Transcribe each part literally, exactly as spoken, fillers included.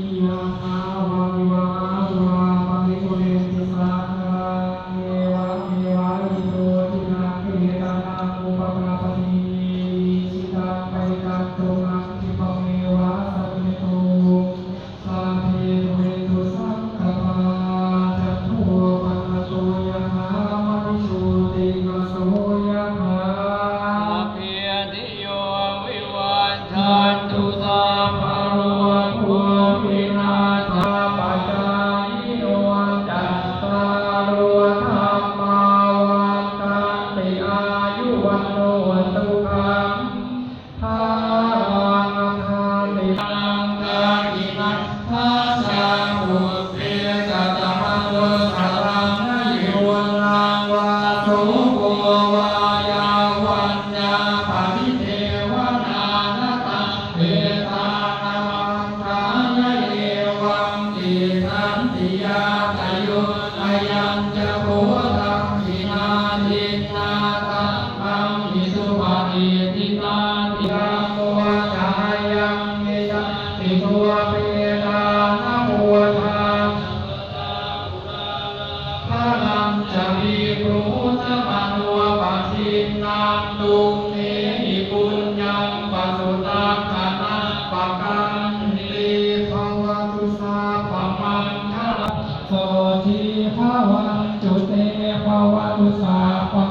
Yathā vārivahā pūrā paripūrenti sāgaraṃ, evameva ito dinnaṃ petānaṃ upakappati. Icchitaṃ patthitaṃ tumhaṃ khippameva samijjhatu, sabbe pūrentu saṅkappā, cando paṇṇaraso yathā, maṇi jotiraso yathā. Sabbītiyo vivajjantu, sabbarogo vinassatu, paccaññino cattāro dhammā vaḍḍhanti, āyu vaṇṇo sukhaṃ balaṃ. Dakkhiṇaṃ dajjaggaṃ uttekaṃ dhammaṃ nayunnaṃ vā soko vā yā vaññā paridevanā, na taṃ petānamatthāya evaṃ tiṭṭhanti ñātayo. Ayañca kho dakkhiṇā dinnā dhammaṃ hi supatiṭṭhitā, dhammo ca ayaṃ nidassito, petāna modamānā balañca viṭū ca mano. Padakkhiṇaṃ tumhehi puññaṃ pasutaṃ anappakanti. Bhavatu sabbamaṅgalaṃ, sotthī bhavantu te. Bhavatu sabba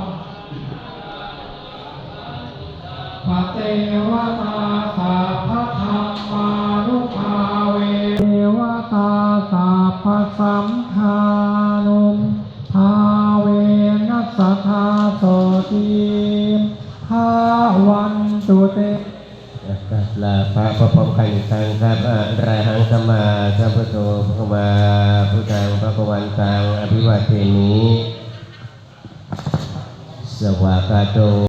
sabbadevatā sabbadhammānubhāvena, devatā sabbasaṅghānubhāvena, sadā sotthī bhavantu te. กราบลาพระพร้อมๆกันอีกครั้งครับ Arahaṃ sammāsambuddho bhagavā, buddhaṃ bhagavantaṃ abhivādemi. Svākkhāto